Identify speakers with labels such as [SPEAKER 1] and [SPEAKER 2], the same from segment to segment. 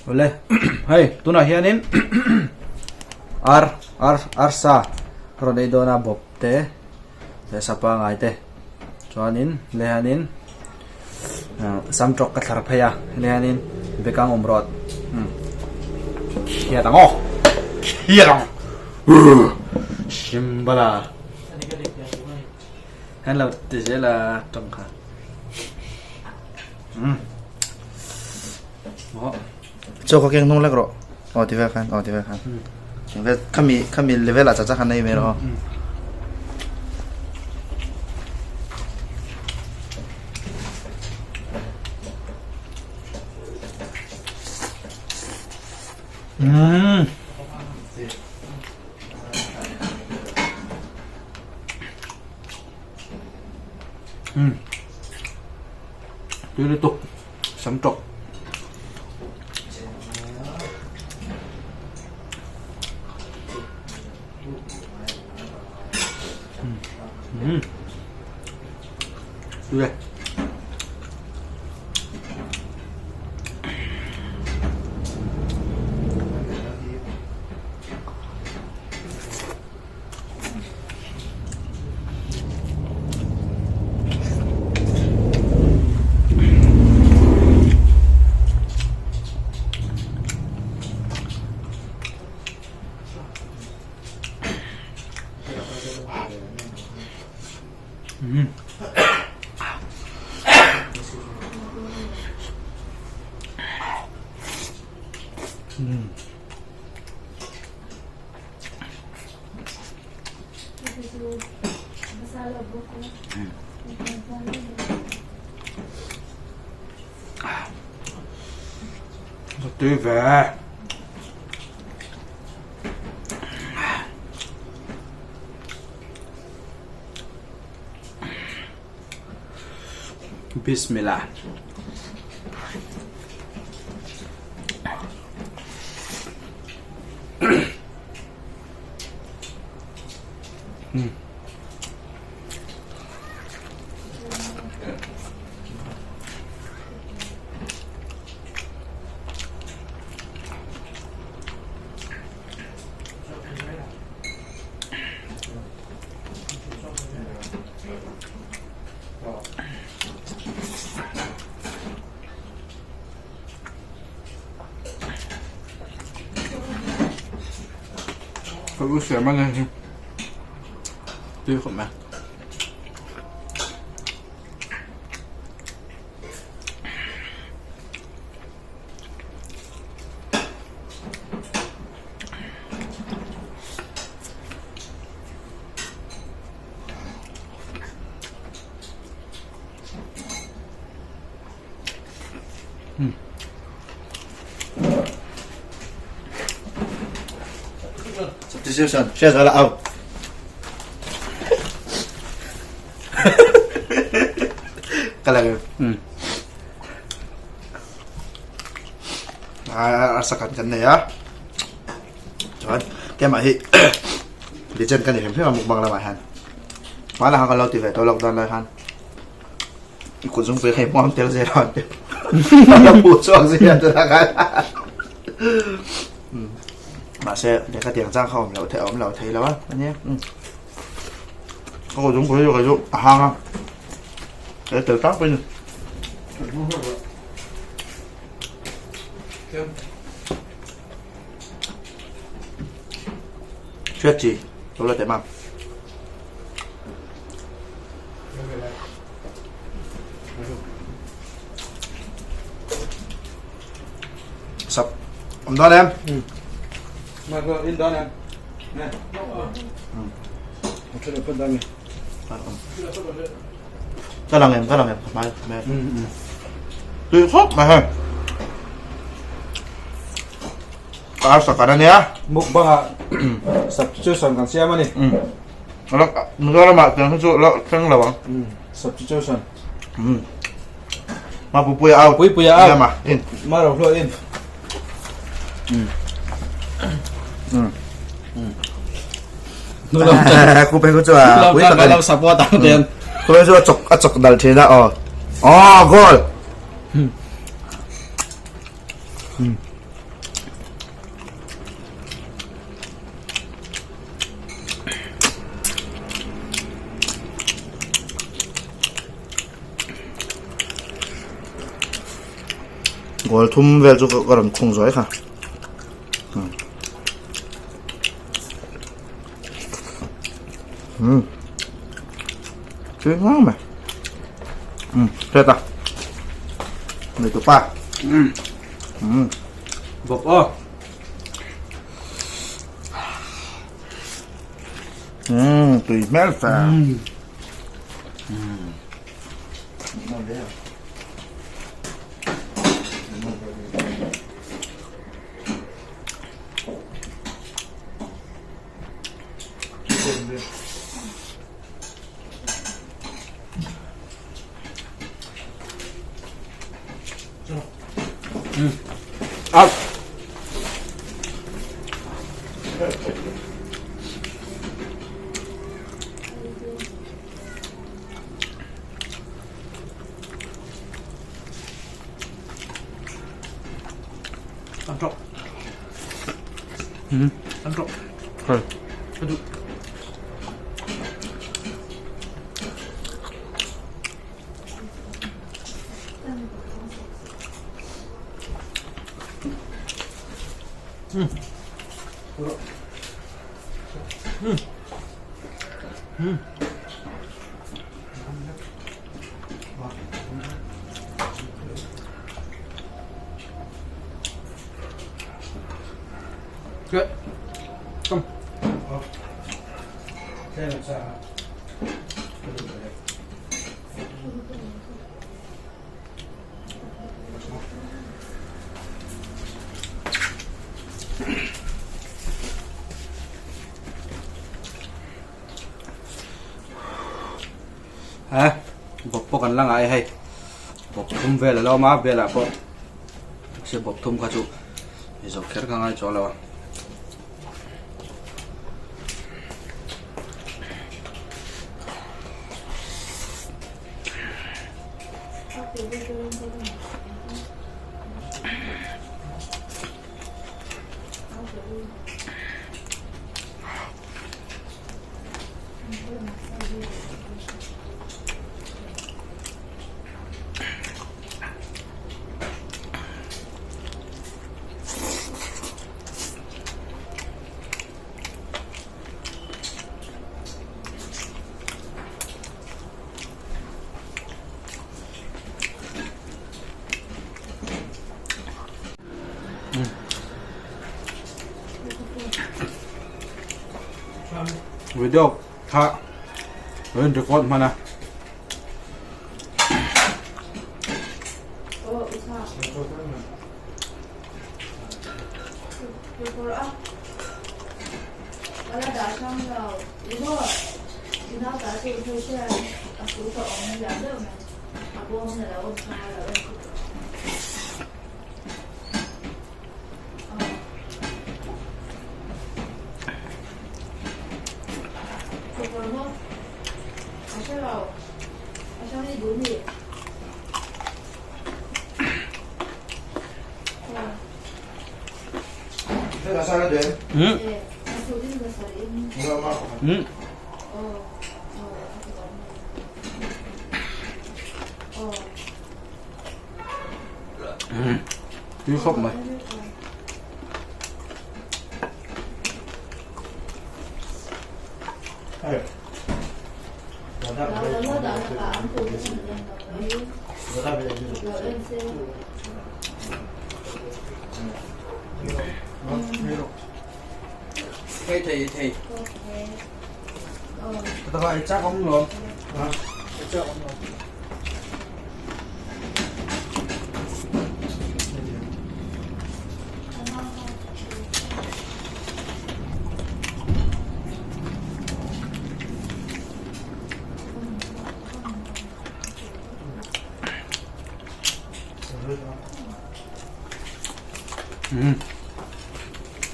[SPEAKER 1] Awle hei tunah hianin ar ar arsa rawn ei dawn a bawp te leh sa pangai te chuanin leh hianin ah samtawk ka thlar phei a leh hianin bekang awm rawt umm khiat ang aw khiat ang simbala hian lo ti zel a tawng kha umm aw.
[SPEAKER 2] Chaw ka keng hnung lek rawh aw ti vel khan aw ti vel khan khami khami level ah chacha khan nei mai rawh aw.
[SPEAKER 1] Umm. Umm. Tui lutuk sam tawk. Umm. Tui e. Umm. Umm. Tui ve. Bismillah. Hmm. Ka lu siam a ni hi tui khawp mai.
[SPEAKER 2] Substitution, cheers ala out. Kala
[SPEAKER 1] Hmm.
[SPEAKER 2] A sakan kan nei a. Chuan keimah hi legend ka ni hrim hrim a mukbang lamah hian. Hmanah khan ka lo ti ve tawh lockdown lai khan. I kut zungpui kha i hmuam tel zel a ti. Ka phu chhuak zui a tunah khan. Mahse lehkha tiang chang kha awm loh theih a awm lo thei lo a ania. Ka kut zungpui chu kei chu a hang a. He tel tlangpui a ni. Hriat chi lo la teh mang. Sap. Om dawn em?
[SPEAKER 1] Mà có in đó nè. Nè.
[SPEAKER 2] Ka lang em, ka lang em. Mai, mai. Tui khawp mai hei. Ka arsa kan ania.
[SPEAKER 1] Mukbang ah substitution kan siam ani.
[SPEAKER 2] Mizoram ah tiang hi chu la thleng lo ang.
[SPEAKER 1] Substitution.
[SPEAKER 2] Ma pupuia out.
[SPEAKER 1] Puipuia out.
[SPEAKER 2] Ma in.
[SPEAKER 1] Ma ro hlo in.
[SPEAKER 2] Ku pe ku chu a pui tak
[SPEAKER 1] ani. Support ang ten.
[SPEAKER 2] Ku pe chu a chok a chok dal thin a aw. Oh goal. Goal thum vel chu ka rawn khung zuai kha. Tui ngang mai. Hriat a. Nei tu pa.
[SPEAKER 1] Bawp aw.
[SPEAKER 2] Tui hmel fe.
[SPEAKER 1] Up. Ăn trộn. Ăn trộn. Ka duh. He bawp pawh kan la ngai hei bawp thum vel a lo awm a velah pawh se bawp thum kha chu i zawh kher ka ngai chuang lo a. Video kha lo in record hman a. Tui khawp mai. Thei thei thei. Ta gọi chắc không luôn. Chắc không luôn.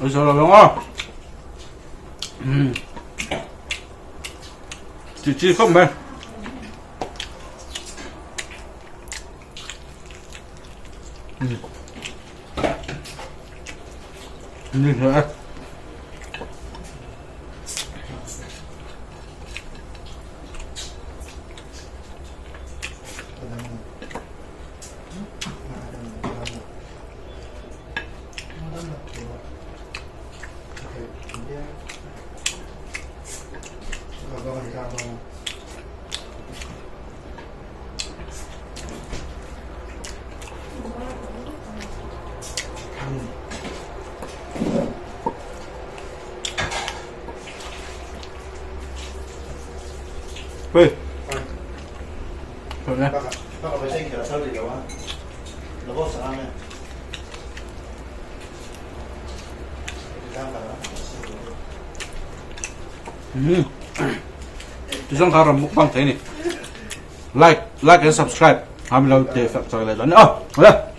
[SPEAKER 1] Ôi giời đúng không? Chỉ chỉ không mày. Như thế. Hei. Tizawng kha rawn mukbang thei ni. Like, like and subscribe. Hami lo te sak chak le dan. Oh, le.